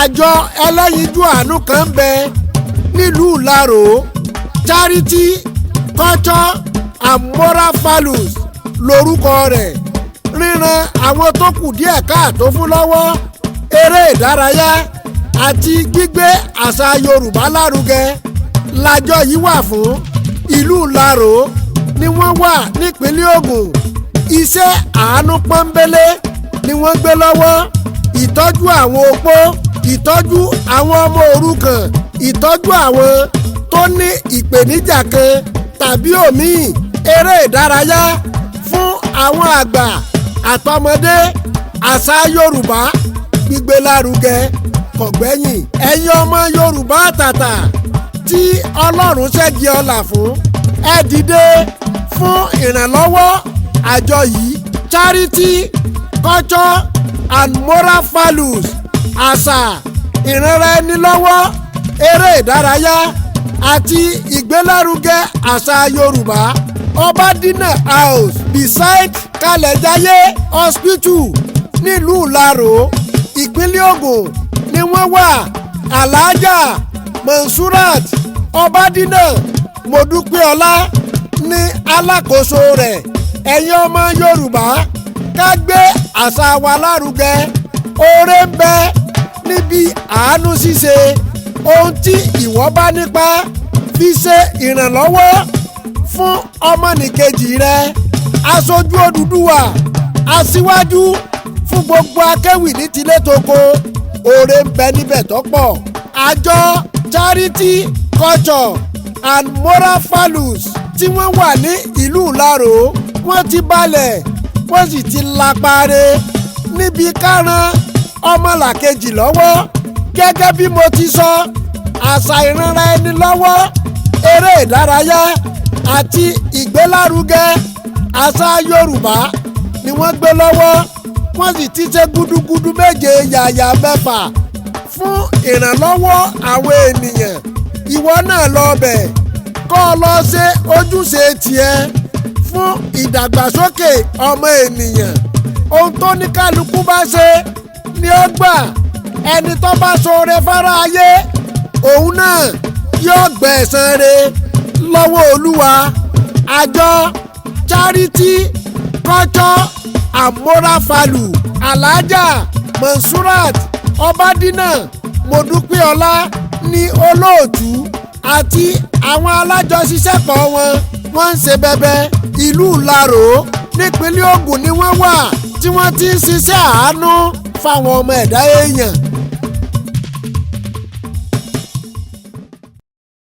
Àjọ ẹlẹ́yinjú àánú kan ń bẹ nílùú Ìlaró, Charity Culture and Moral Values lórúkọ rẹ̀. Ríran àwọn tó kù díẹ̀ káàtó fún lọ́wọ́, eré ìdárayá àti gbígbé àṣà Yorùbá lárugẹ lájọ yìí wà fún. Ìlú Ìlaró ni wọ́n wà nípínlẹ̀ Ògùn. Iṣẹ́ àánú pọ́nbélé ni wọ́n gbé lọ́wọ́: ìtọ́jú àwọn opó, ìtọ́jú àwọn ọmọ òrukàn, ìtọ́jú àwọn tó ní ìpèníjà kan tàbí òmíì, eré ìdárayá fún àwọn àgbà àtọmọdé, àṣà Yorùbá gbígbé lárugẹ kọ̀gbẹ́yìn. Ẹ̀yin ọmọ Yorùbá àtàtà tí Ọlọ́run ṣẹ́gi ọlà fún, ẹ dìde fún ìrànlọ́wọ́ àjọ yìí, Charity Culture and Moral Values. Àṣà, ìrànra ẹni lọ́wọ́, eré ìdárayá àti ìgbélárugẹ àṣà Yorùbá. Ọbadínà House, beside Kalẹ̀jayé Hospital, nílùú Ìlaró, ìpínlẹ̀ Ògùn ni wọ́n wà. Alhaja Monsurat Ọbadínà Mọ́dúpẹ́ọlá ní alákòóso rẹ̀. Ẹ̀yin ọmọ Yorùbá, ká gbé àṣà wa lárugẹ. Oore ń bẹ níbi àánú ṣíṣe. Ohun tí ìwọ bá nípa fi ṣe ìrànlọ́wọ́ fún ọmọnìkejì rẹ. Aṣojú Odùduwà, aṣíwájú fún gbogbo akéwì ní tilé toko, oore ń bẹ níbẹ̀ tó pọ̀. Àjọ Charity Culture and Moral Values tí wọ́n wà ní ìlú Ìlaró, wọ́n ti balẹ̀, wọ́n sì ti lapare níbi kárán ọmọlàkejì lọ́wọ́. Gẹ́gẹ́ bí mo ti sọ, àṣà ìranra ẹni lọ́wọ́, eré ìdárayá àti ìgbélárugẹ àṣà Yorùbá ni wọ́n gbé lọ́wọ́. Wọ́n sì ti ṣe gudugudu méje yàyà mẹ́fà fún ìrànlọ́wọ́ àwọn ènìyàn. Ìwọ náà lọ bẹ̀, kọ́ ọ lọ ṣe ojúṣe tiẹ̀ fún ìdàgbàsókè ọmọ ènìyàn. Ohun tó ní kálukú bá ṣe ni ó gbà. Ẹni tó bá ṣoore fara ayé, òun náà yóò gbẹ̀san re lọ́wọ́ Olúwa. Àjọ Charity Culture and Moral Value, Alhaja Monsurat Ọbadínà Mọ́dúpẹ́ọlá ní olóòtú àti àwọn alájọṣiṣẹ́pọ̀ wọn. Wọ́n ń ṣe bẹbẹ. Ìlú Ìlaró nípínlẹ̀ Ògùn ni wọ́n wà tí wọ́n ti ń ṣiṣẹ́ àánú fáwọn ọmọ ẹ̀dá èèyàn.